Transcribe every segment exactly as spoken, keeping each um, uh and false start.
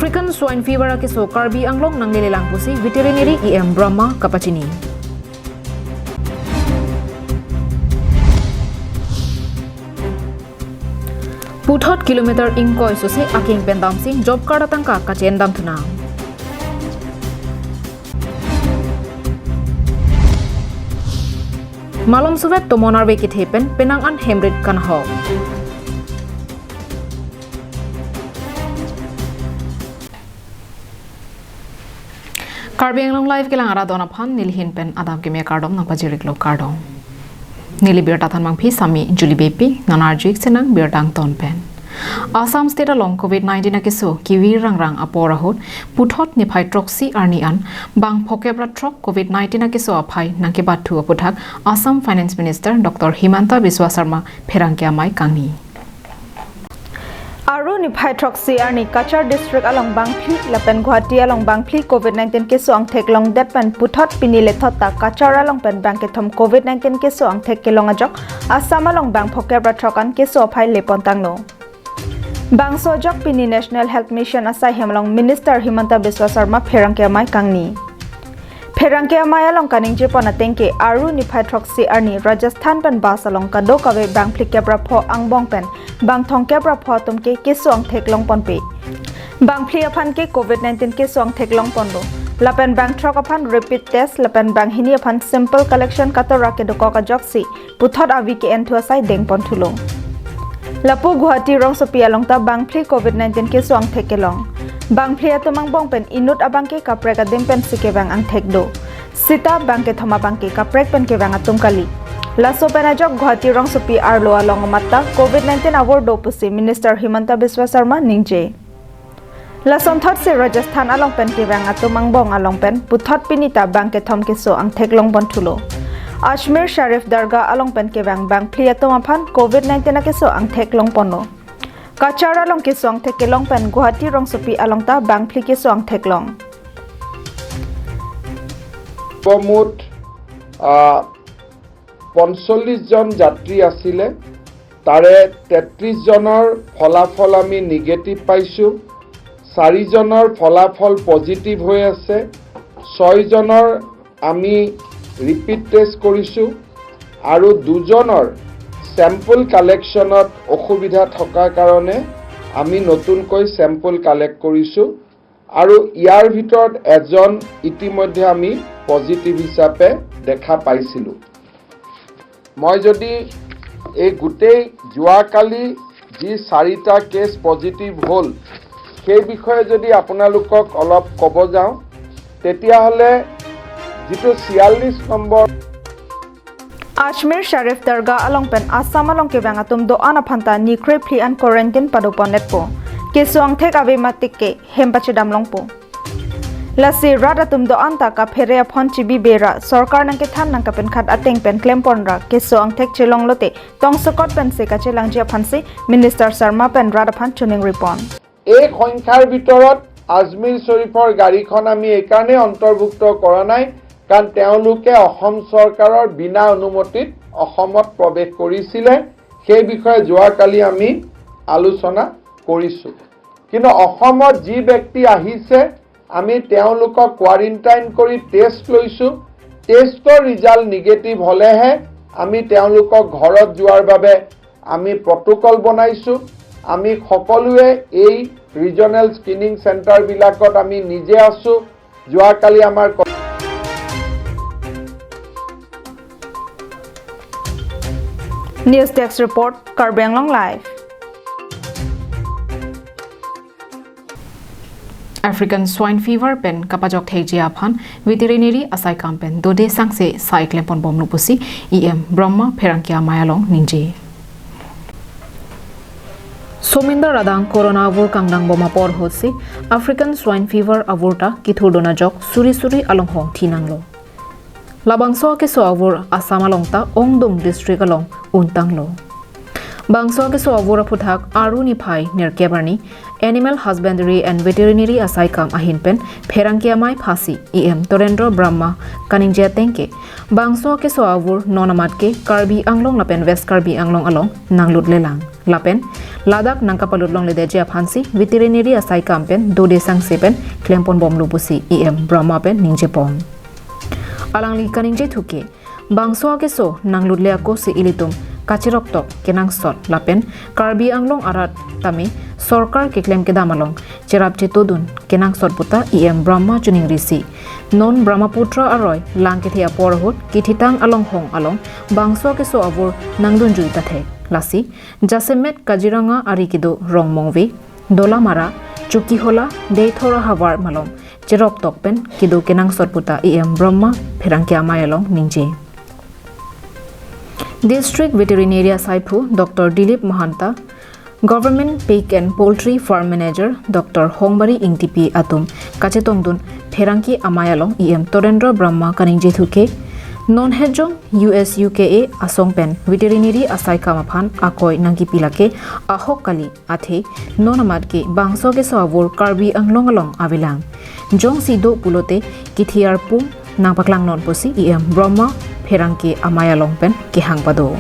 African swine fever akeso Karbi Anglong nanglelelang pusi veterinary E M Brahma kapachini. Puthot kilometer ingkoi sose akeng pen damsi job card atangka kachen damthunang. Malom suvet tomon arve kethe pen penang an hemrit kanhok. Karbi Anglong Live kelang arat don aphan nelihin pen adap keme kardom nangpajiriklo, kardom. Neli birta thanmangpi sami Julie Beypi, nang arju-ik sinang birta angton pen. Assam State along covid nineteen akeso kevir rangrang apor ahut puthot niphai throksi arni an bang phokep ra throk covid nineteen akeso aphai nangkebathu aphuthak Assam Finance Minister Doctor Himanta Biswa Sarma pherangke amei kangni. Aru niphai throksi arni Cachar district along bangphli lapen Guwahati along bangphli covid nineteen keso angthek longdet pen puthot pini lethot ta Cachar along pen bang kethom covid nineteen keso angthek kelong ajok Assam along bang phokep ra throk an keso aphai lepontanglo. Bangso ajok pini National Health Mission asai hem along Minister Himanta Biswa Sarma pherangke amei kangni. Pherangke amei along kaningjepon ateng ke aru niphai throksi arni Rajasthan pen bus along kadokave bangphli kep ra pho angbong pen bang thomkep ra pho atum ke keso angthek longponpe. Bangphli aphan ke covid nineteen keso angthek longponlo. Lapen bang throk aphan rapid test lapen banghini aphan sample collection katora kedokok ajoksi puthot avi ke-enthu asai dengponthulo. Lapu Guwahati rongsopi along ta bangphli covid nineteen keso angthek kelong. Bangphli atum angbong pen inut abang ke kaprek adim pensi kevang angthek do. Sita bang kethom abang ke kaprek pen kevang atum kali. Laso pen ajok Guwahati rongsopi arlo along amat ta covid nineteen avur do pusi Minister Himanta Biswa Sarma ningje. Lasonthotsi Rajasthan along pen kevang atum angbong along pen puthot pini ta bang kethom keso angthek longponthulo. Ajmer Sharif Dargah along pen kevang bangphli atum aphan covid nineteen akeso angthek longponlo. Cachar along keso angthek kelong pen Guwahati rongsopi along ta bangphli keso angthek long. সৰ্বমুঠ, আহ, পঞ্চল্লিছ জন যাত্ৰী আছিলে। তাৰে তেত্ৰিছ জনৰ ফলাফল আমি নিগেটিভ পাইছোঁ, চাৰিজনৰ ফলাফল পজিটিভ হৈ আছে, ছয়জনৰ আমি ৰিপিট টেষ্ট কৰিছোঁ আৰু দুজনৰ চেম্পল কালেকশ্যনত অসুবিধা থকাৰ কাৰণে আমি নতুনকৈ চেম্পল কালেক্ট কৰিছোঁ আৰু ইয়াৰ ভিতৰত এজন ইতিমধ্যে আমি পজিটিভ হিচাপে দেখা পাইছিলোঁ। মই যদি এই গোটেই যোৱাকালি যি চাৰিটা কেছ পজিটিভ হ'ল, সেই বিষয়ে যদি আপোনালোকক অলপ ক'ব যাওঁ, তেতিয়াহ'লে যিটো ছিয়াল্লিছ number Ajmer Sharif Dargah along pen Assam along kevang atum do-an aphan ta ni krephli an quarantine padoponetpo. Keso angthek ave matik ke hem pachedam longpo. Lasi rat atum do-an ta kaphere aphone chibi bera sorkar nangkethan nangkapenkhat ateng pen klemponra keso angthek chelong lote tongsokot pensi kachelangji aphansi Minister Sarma pen rat aphan chuning ripon. এই সংখ্যাৰ ভিতৰত আজমিৰ শ্বৰীফৰ গাড়ীখন আমি এইকাৰণে অন্তৰ্ভুক্ত কৰা নাই, কাৰণ তেওঁলোকে অসম চৰকাৰৰ বিনা অনুমতিত অসমত প্ৰৱেশ কৰিছিলে। সেই বিষয়ে যোৱাকালি আমি আলোচনা কৰিছোঁ। কিন্তু অসমত যি ব্যক্তি আহিছে, আমি তেওঁলোকক কোৱাৰেণ্টাইন কৰি টেষ্ট লৈছোঁ। টেষ্টৰ ৰিজাল্ট নিগেটিভ হ'লেহে আমি তেওঁলোকক ঘৰত যোৱাৰ বাবে আমি প্ৰট'কল বনাইছোঁ। আমি সকলোৱে এই ৰিজনেল স্ক্ৰিনিং চেণ্টাৰবিলাকত আমি নিজে আছোঁ। যোৱাকালি আমাৰ ক- News Desk Report, Karbi Anglong Live. African Swine Fever pen kapajok thekji aphan veterinary asaikam pen dode sangse sai klemponbomlo pusi E M Brahma pherangke amei along ningje. Somindar adang corona avur kangdangbom apor ahutsi African Swine Fever avur ta kithurdun ajok suri suri along hong thinanglo. Labangso akeso avur Assam along ta ongdung district along untanglo. Bangso akeso avur aphuthak aru niphai nerkep arni Animal Husbandry and Veterinary asaikam ahin pen pherangke amei phasi E M Torendra Brahma kaningje ateng ke bangso akeso avur non amat ke Karbi Anglong lapen West Karbi Anglong along nanglutlelang. Lapen ladak nangkapalut longledetji aphansi veterinary asai kam pen dode sangse pen klempon bomlo pusi E M Brahma pen ningjepon. Alangli kaningje thuke, bangso akeso nanglutle ako si ilitum kacheroktok kenangsot lapen Karbi Anglong arat tame sorkar keklem kedam along cherap chetodun kenangsot puta E M Brahma chuningrisi. Non Brahmaputra aroi lang kethe apor ahut kithitang alonghong along bangso akeso avur nangdunjui ta thek. Lasi jasemet Kaziranga ari kedo Rongmongve, Dolamara, Chokihola, Deithor ahavar malom cheroktok pen kedo kenangsot puta E M Brahma pherangke amei along ningje. District Veterinary asaiphu Doctor Dilip Mahanta, Government Pig and Poultry Farm Manager Doctor Hongbari Ingtipi atum kachetongdun pherangke amei along E M Torendra Brahma kaningje thuke, non hetjong U S U K A asong pen veterinary asai kam aphan akoi nangkipi lake ahok kali, athe non amat ke bangso akeso avur Karbi Anglong along avelang. Jongsi do pulote kithi arpum nangpaklang non pusi E M Brahma pherangke amei along pen kehang pado.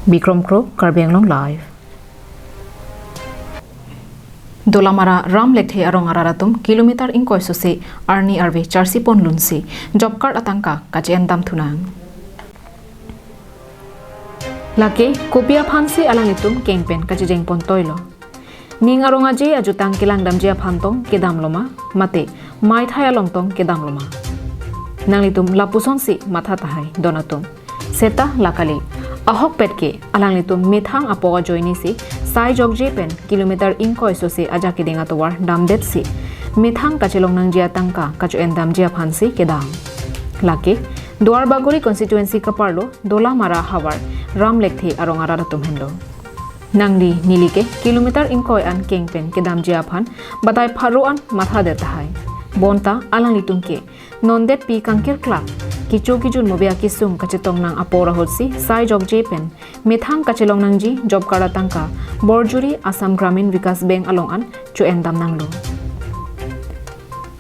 Bikrom Kro, Karbi Anglong Live. Dolamara Ram Lekthe arong arat atum kilometer ingkoi sose arni arve charsi pon lunsi job card atangka kache-endam thunang. Lake kopi aphansi alanglitum keng pen kachejeng pon toilo? Ning arong aje ajutang kelangdamji aphan tong kedam loma, mate maithai along tong kedam loma? Nanglitum lapusonsi matha tahai don atum. Seta la kali, ahokpet ke alanglitum methang apok ajoinesi sai jokje pen kilometer ingkoi sose ajak keding atovar damdetsi methang kachelong nangji atangka kacho-endamji aphansi kedam. Lake Duar Bagori constituency kaparlo Dolamara havar Ram Lekthe arong arat atum henlo. Nangli neli ke kilometer ingkoi an keng pen kedamji aphan batai pharo an mathadet tahai. Bonta alanglitum ke nondet pi kangkirklak, kecho kejun mobe akesung kachetong nang apor ahutsi sai jokje pen methang kachelong nangji job card atangka Borjuri Assam Gramin Vikas Bank along an cho-endam nanglo.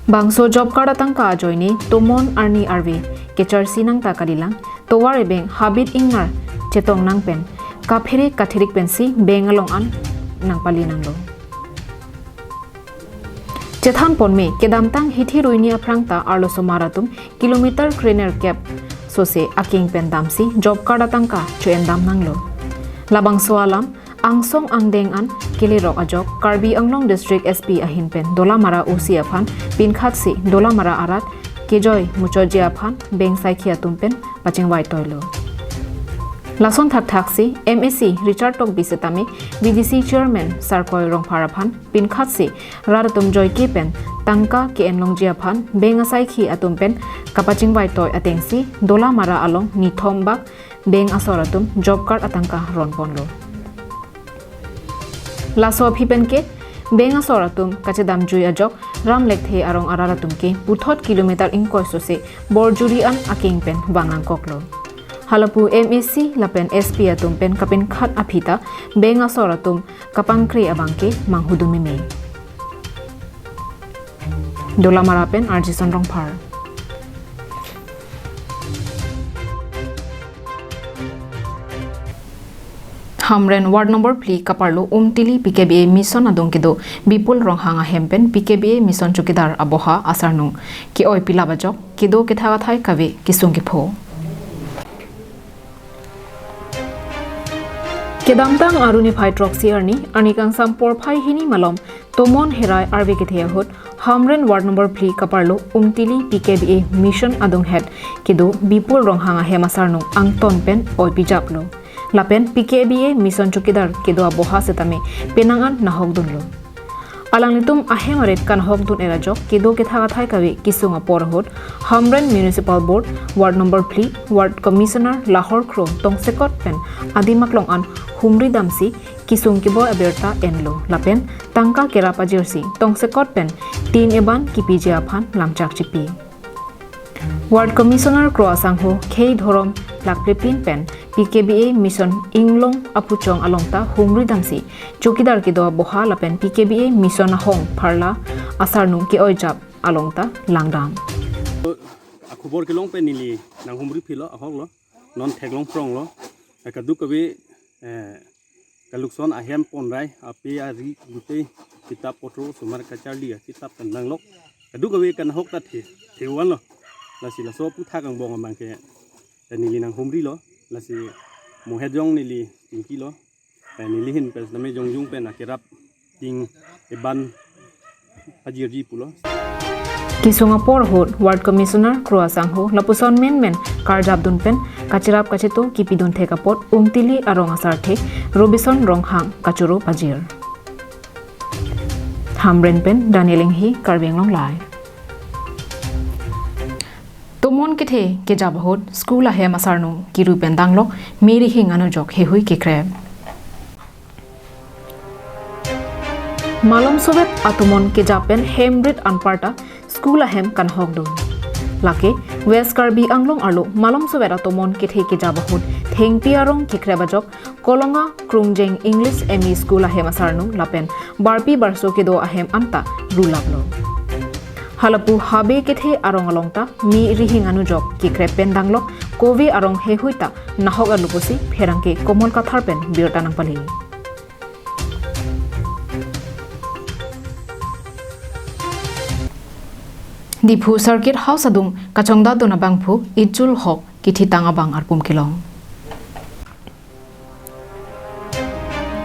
Bangso job card atangka ajoine tomon arni arve kecharsi nang ta kalilang, tovar ebeng habit ingnar chetong nang pen kaphere kathirik pensi bank along an nangpali nanglo. Chethan ponme, kedamtang hithi ruini aphrang ta arlosomar atum kilometer krenerkep sose akeng pen damsi job card atangka cho-endam nanglo. Labangso alam angsong angdeng an kelerok ajok Karbi Anglong District S P ahin pen Dolamara O C aphan pinkhatsi Dolamara arat kejoi muchotji aphan bank saikhi atum pen pachingvai toilo. Lason thakthaksi M A C Richard Tokbi setame V D C Chairman Sarkoi Rongphar aphan pinkhatsi rat atum joike pen tangka ke-enlongji aphan bank asaikhi atum pen kapachingvai toi atengsi Dolamara along nithom bak bank asor atum job card atangka ron ponlo. Laso aphi pen ke bank asor atum kachedamjui ajok Ram Lekthe arong arat atum ke puthot kilometer ingkoi sose Borjuri an akeng pen vang nangkoklo. Halapu M A C lapen S P atum pen kapinkhat aphi ta bank asor atum kapangkre abang ke manghudun meme. Dolamara pen R J Son Rongphar. Hamren Ward Number Phli kaparlo Umtili P K B A Mission adung kedo Bipul Ronghang ahem pen P K B A Mission Chowkidar aboha asarnung ke-oi pilap ajok kedo kethak athai kave kesung kepho. Kedamtang aruni phai throksi arni, arni kangsam porphai hini malom, tomon herai arve kethe ahut, Hamren Ward Number Phli kaparlo Umtili P K B A Mission adung het kedo Bipul Ronghang ahem asarnung angton pen oi pijaplo. Lapen P K B A Mission Chowkidar kedo aboha setame penang an nahok dunlo. Alanglitum ahem arit kanahok dun-er ajok kedo kethak athai kave kesung apor ahut Hamren Municipal Board, Ward Number Phli, Ward Commissioner Lahor Kro tongsekot pen adim aklong an humri damsi kesung keboi abirta enlo lapen tangka kerap ajirsi tongsekot pen tin eban kipiji aphan lamchak chipi. Ward Commissioner Kro asangho khei dhorom lakplepin pen P K B A Mission inglong aphuchong along ta humri damsi Chowkidar kedo aboha lapen P K B A Mission ahong pharla asarnung ke-oi jap along ta langdam. Akhubor kelong pen neli nanghumri philo ahok lo, non theklong phrong lo, akaduk kave eh, kalukson ahem ponrai ape ari gutei kitap potro osomar kacharli akitap pen nanglok. Kadokave kanahok ta the, thewanlo. Lasi laso aphuthak angbong abangke ta neli nanghumrilo. Lasi mohet jong neli tingkilo. Eh, neli hin pen name jongjung pen akerap ting eban pajirji pulo. Kesung apor ahut Ward Commissioner Kro Asangho lapuson menmen karjapdun pen kachirap kacheto kipidun thek apot Umtili arong asarthe Robison Ronghang kachoro pajir. Hamren pen Daniel Enghi, Karbi Anglong Live. Tomon kethe kejap ahut school ahem asarnu kiru pen danglok me rihing anujok heihui kekrep. Malomsovet atomon kejap pen hembrit anparta school ahem kanahokdun. Lake West Karbi Anglong arlo malomsovet atomon kethe kejap ahut thengpi arong kekrep ajok Kolonga Krungjeng English M E School ahem asarnu lapen barpi barso kedo ahem anta rulaplo. Halapu habe kethe arong along ta me rihing anujok kekrep pen danglok kove arong heihui ta nahok arlo pusi pherangke Komol Kathar pen birta nangpale. Diphu Circuit House adung kachongdatdun abangphu Ijul Hok kithitang abang arpum kelong.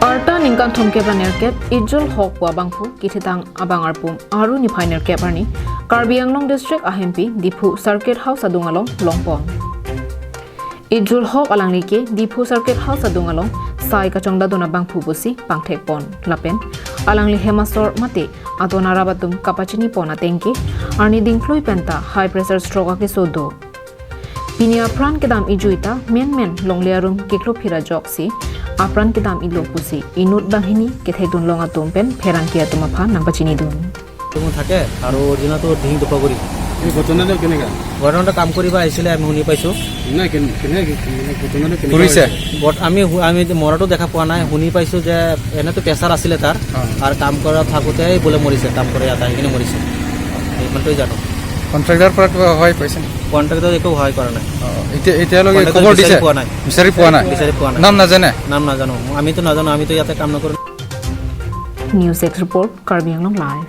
Arta ningkan thomkep ra nerkep Ijul Hok pu abangphu kithitang abang arpum Aru niphai nerkep arni Karbi Anglong District ahempi Diphu Circuit House adung along longpon. Ijul Hok alangli ke Diphu Circuit House adung along sai kachongdatdun abangphu pusi pangthekpon lapen alangli hem asor mate adon arap atum kapachinipon ateng ke arni dingklui penta high pressure stroke akeso do. Pini apran kedam ijui ta menmen longle arum keklo phira ajoksi apran kedam ilo pusi inut banghini kethekdun long atum pen pherangke atum aphan nangpachinidun. মোৰ থাকে আৰু অৰিজিনেলটো ডিঙি দুখ কৰি। এই ঘটনাটো কেনেকা? ঘটনাটো কাম কৰিব আহিছিলে, আমি শুনি পাইছোঁ। নাই, কেন-, কেনেকে, মানে, ঘটনাটো কেনেকা কৰিছে? হৈছে? বট-, আমি হু-, আমি মৰাটো দেখা পোৱা নাই, শুনি পাইছোঁ যে এনেতো প্ৰেছাৰ আছিলে তাৰ, অ। আৰু কাম কৰা থাকোঁতেই বোলে মৰিছে, কাম কৰি ইয়াত আহি কিনে মৰিছে। ইমানটোৱে জানো। কণ্ট্ৰেক্টৰ পৰা কিবা সহায় পাইছে নেকি? কণ্ট্ৰেক্টৰ একো সহায় কৰা নাই। অ, এতিয়া, এতিয়ালৈকে কণ্ট্ৰেক্টৰ খবৰ বিচাৰি দিছে? পোৱা নাই। বিচাৰি পোৱা নাই? বিচাৰি পোৱা নাই। নাম নাজানে? নাম নাজানো। আমিতো নাজানো, আমিতো ইয়াতে কাম নকৰোঁ। News Desk Report, Karbi Anglong Live.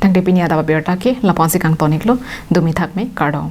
Tangte pini adap abirta ke lapu-ansi kangtoniklo, dumi thakme, kardom.